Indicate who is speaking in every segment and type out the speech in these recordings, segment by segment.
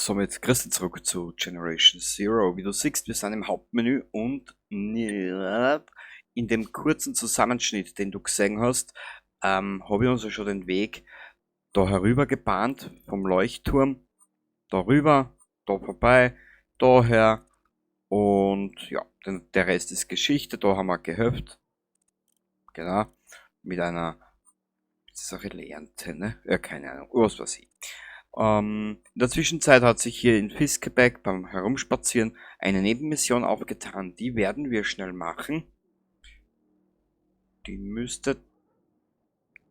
Speaker 1: Somit grüß dich zurück zu Generation Zero. Wie du siehst, wir sind im Hauptmenü und in dem kurzen Zusammenschnitt, den du gesehen hast, habe ich uns ja schon den Weg da herüber gebahnt, vom Leuchtturm, darüber, da vorbei, daher und ja, der Rest ist Geschichte. Da haben wir gehöpft, genau, mit einer, das ist eine Relais-Antenne, ja, keine Ahnung, was weiß ich. In der Zwischenzeit hat sich hier in Fiskebäck beim Herumspazieren eine Nebenmission aufgetan. Die werden wir schnell machen. Die müsste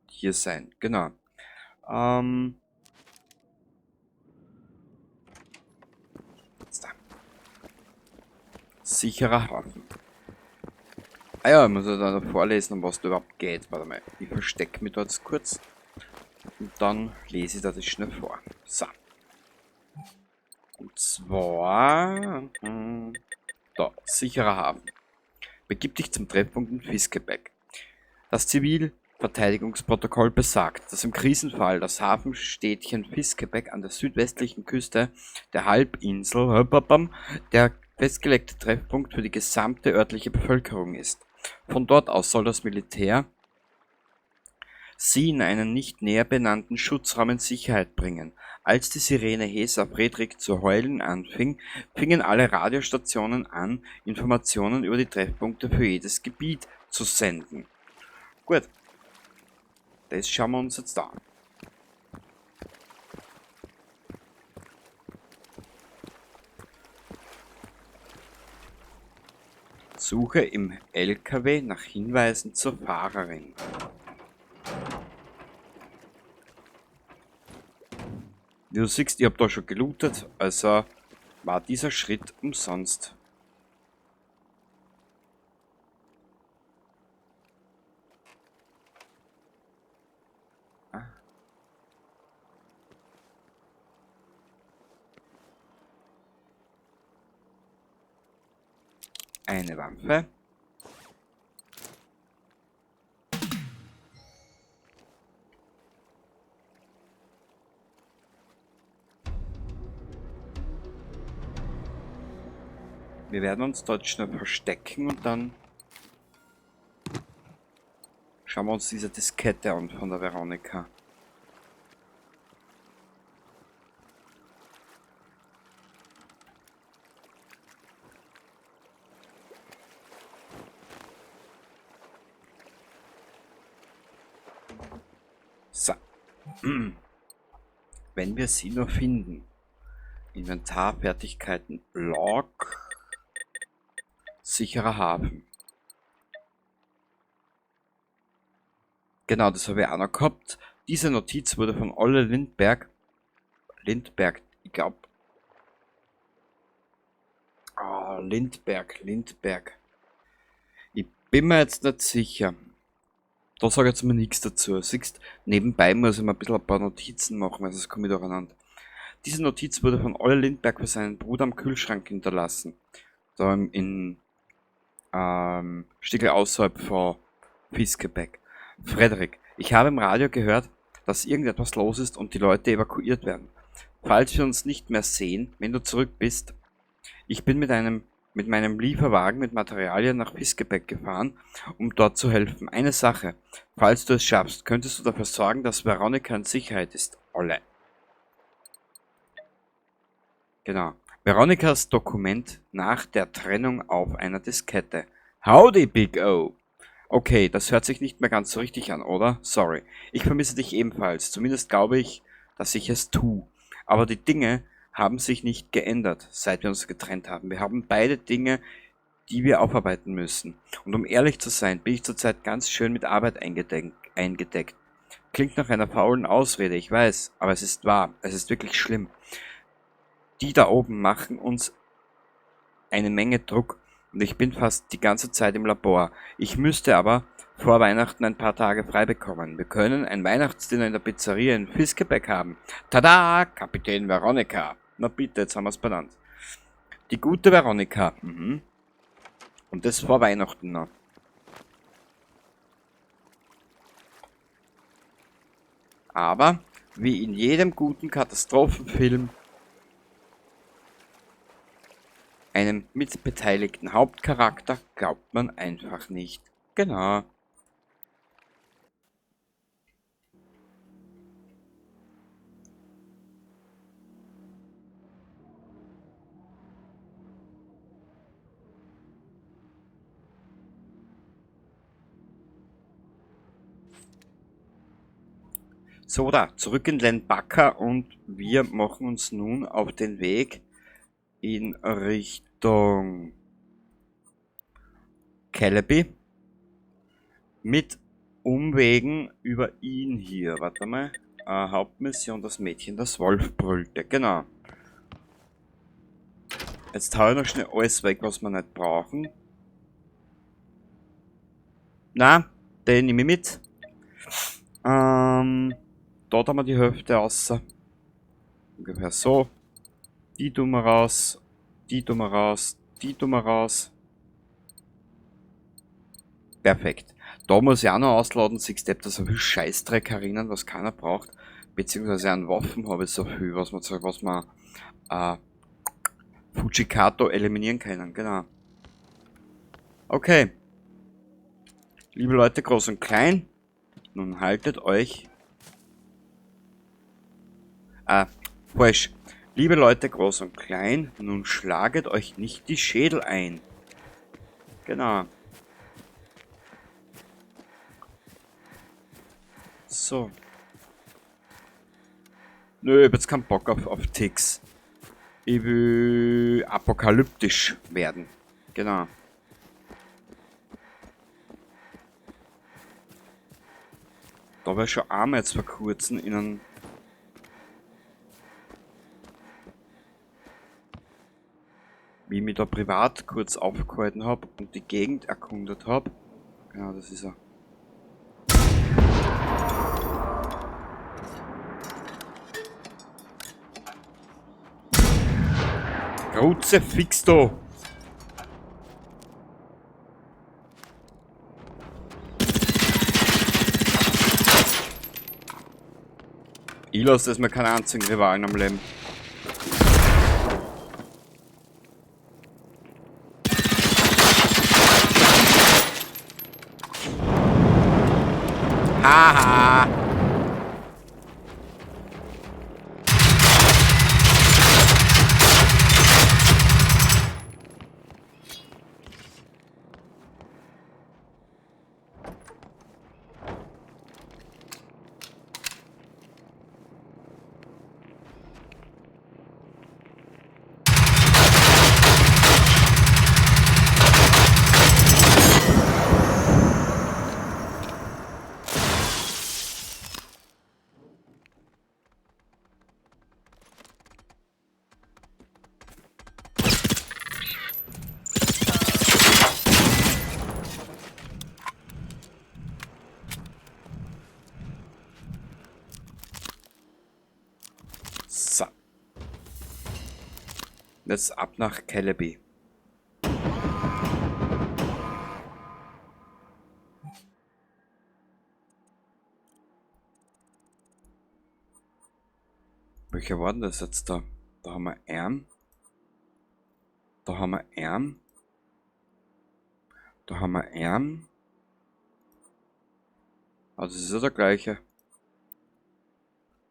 Speaker 1: hier sein, genau. Jetzt da. Sicherer Hafen. Ah ja, ich muss ja da noch vorlesen, um was da überhaupt geht. Warte mal, ich verstecke mich dort kurz. Und dann lese ich das schnell vor. So. Und zwar, da, sicherer Hafen. Begib dich zum Treffpunkt in Fiskebäck. Das Zivilverteidigungsprotokoll besagt, dass im Krisenfall das Hafenstädtchen Fiskebäck an der südwestlichen Küste der Halbinsel der festgelegte Treffpunkt für die gesamte örtliche Bevölkerung ist. Von dort aus soll das Militär sie in einen nicht näher benannten Schutzraum in Sicherheit bringen. Als die Sirene Hesa Fredrik zu heulen anfing, fingen alle Radiostationen an, Informationen über die Treffpunkte für jedes Gebiet zu senden. Gut, das schauen wir uns jetzt an. Suche im LKW nach Hinweisen zur Fahrerin. Wie du siehst, ich hab da schon gelootet, also war dieser Schritt umsonst. Ah. Eine Waffe. Wir werden uns dort schnell verstecken und dann schauen wir uns diese Diskette an von der Veronika. So. Wenn wir sie nur finden. Inventar, Fertigkeiten, Log. Sicherer Hafen. Genau, das habe ich auch noch gehabt. Diese Notiz wurde von Olle Lindberg. Lindberg, ich glaub. Ah, Lindberg, Lindberg. Ich bin mir jetzt nicht sicher. Da sag ich jetzt mal nichts dazu. Siehst, nebenbei muss ich mir ein bisschen ein paar Notizen machen, weil sonst komme ich durcheinander. Diese Notiz wurde von Olle Lindberg für seinen Bruder am Kühlschrank hinterlassen. Da in Stickel außerhalb von Fiskebäck. Frederik, ich habe im Radio gehört, dass irgendetwas los ist und die Leute evakuiert werden. Falls wir uns nicht mehr sehen, wenn du zurück bist, ich bin mit meinem Lieferwagen mit Materialien nach Fiskebäck gefahren, um dort zu helfen. Eine Sache, falls du es schaffst, könntest du dafür sorgen, dass Veronika in Sicherheit ist. Olle. Genau. Veronikas Dokument nach der Trennung auf einer Diskette. Howdy, Big O. Okay, das hört sich nicht mehr ganz so richtig an, oder? Sorry. Ich vermisse dich ebenfalls. Zumindest glaube ich, dass ich es tue. Aber die Dinge haben sich nicht geändert, seit wir uns getrennt haben. Wir haben beide Dinge, die wir aufarbeiten müssen. Und um ehrlich zu sein, bin ich zurzeit ganz schön mit Arbeit eingedeckt. Klingt nach einer faulen Ausrede, ich weiß, aber es ist wahr. Es ist wirklich schlimm. Die da oben machen uns eine Menge Druck und ich bin fast die ganze Zeit im Labor. Ich müsste aber vor Weihnachten ein paar Tage frei bekommen. Wir können ein Weihnachtsdinner in der Pizzeria in Fiskebäck haben. Tada! Kapitän Veronika. Na bitte, jetzt haben wir's benannt. Die gute Veronika. Und das vor Weihnachten noch. Aber, wie in jedem guten Katastrophenfilm, Mit beteiligten Hauptcharakter glaubt man einfach nicht. Genau. So, da, zurück in Lendbacka und wir machen uns nun auf den Weg in Richtung Kellerby mit Umwegen über ihn hier. Warte mal. Hauptmission, das Mädchen, das Wolf brüllte. Genau. Jetzt hau ich noch schnell alles weg, was wir nicht brauchen. Na, den nehme ich mit. Dort haben wir die Hälfte außer. Ungefähr so. Die tun wir raus. Die tun wir raus. Die tun wir raus. Perfekt. Da muss ich auch noch ausladen. Siehst du, da so viel Scheißdreck herinnen, was keiner braucht. Beziehungsweise an Waffen habe ich so viel, was man Fujikato eliminieren können. Genau. Okay. Liebe Leute, groß und klein. Nun haltet euch... falsch. Liebe Leute, groß und klein, nun schlaget euch nicht die Schädel ein. Genau. So. Nö, ich hab jetzt keinen Bock auf Ticks. Ich will apokalyptisch werden. Genau. Da war ich schon einmal jetzt vor kurzem in einem... Wie ich mich da privat kurz aufgehalten hab und die Gegend erkundet hab. Genau, das ist er. Kruzifix da! Ich lasse das mir keinen einzigen Rivalen am Leben. Haha! So. Jetzt ab nach Kellerby. Welcher war denn das jetzt da? Da haben wir M. Da haben wir M. Da haben wir M. Also das ist ja der gleiche.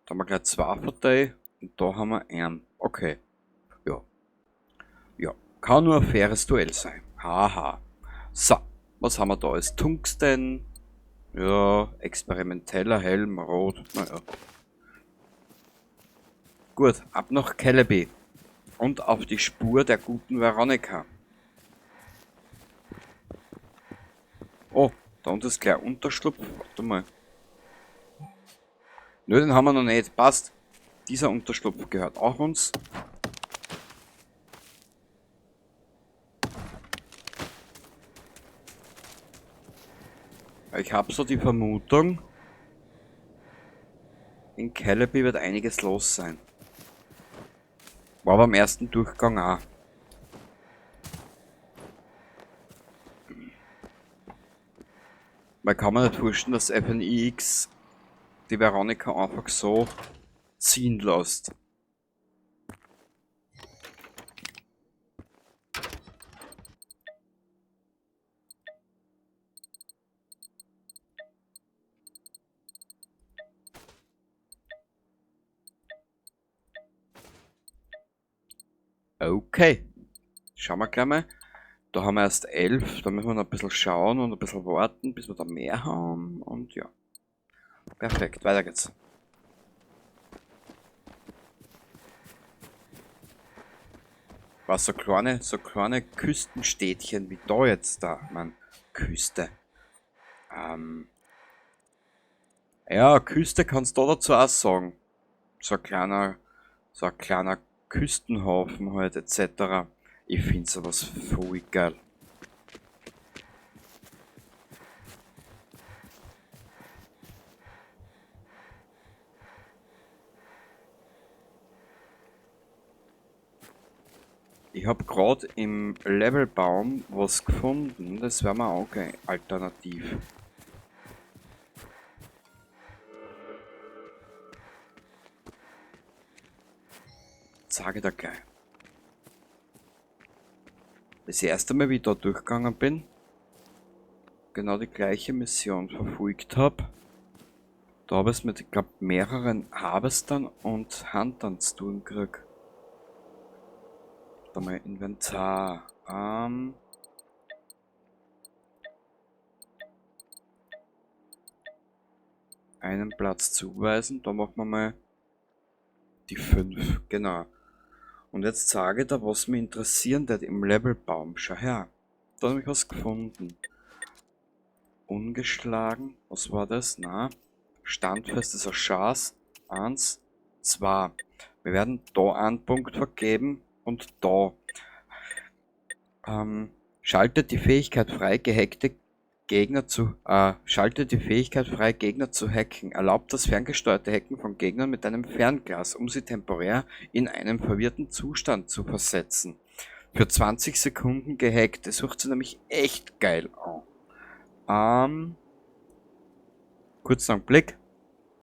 Speaker 1: Da haben wir gleich zwei Partei und da haben wir M. Okay. Ja. Ja. Kann nur ein faires Duell sein. Haha. So. Was haben wir da? Ist Tungsten. Ja. Experimenteller Helm, rot. Naja. Gut. Ab nach Kellerby. Und auf die Spur der guten Veronika. Oh, da unten ist gleich Unterschlupf. Warte mal. Nö, den haben wir noch nicht. Passt. Dieser Unterschlupf gehört auch uns. Ich hab so die Vermutung, in Kellerby wird einiges los sein. War beim ersten Durchgang auch. Weil kann man nicht vorstellen, dass FNIX die Veronika einfach so ziehen lässt. Okay. Schauen wir gleich mal. Da haben wir erst 11. Da müssen wir noch ein bisschen schauen und ein bisschen warten, bis wir da mehr haben. Und ja. Perfekt, weiter geht's. Was so kleine Küstenstädtchen wie da jetzt da, man, Küste. Ja, Küste kannst du dazu auch sagen. So ein kleiner Küstenhafen halt, etc. Ich find sowas voll geil. Ich hab grad im Levelbaum was gefunden, das wär mir auch gleich alternativ. Sage ich dir gleich. Das erste Mal, wie ich da durchgegangen bin, genau die gleiche Mission verfolgt hab. Da hab ich's mit, ich glaub, mehreren Harvestern und Huntern zu tun gekriegt. Da mal Inventar. Einen Platz zuweisen. Da machen wir mal die 5. Genau. Und jetzt sage ich dir, was mich interessieren wird im Levelbaum. Schau her. Da hab ich was gefunden. Ungeschlagen. Was war das? Na. Standfest ist ein Chance. 1, 2. Wir werden da einen Punkt vergeben. Und da. Schaltet die Fähigkeit frei, gehackte Gegner zu schaltet die Fähigkeit frei, Gegner zu hacken. Erlaubt das ferngesteuerte Hacken von Gegnern mit einem Fernglas, um sie temporär in einen verwirrten Zustand zu versetzen. Für 20 Sekunden gehackt. Das hört sich nämlich echt geil an. Kurzen Blick.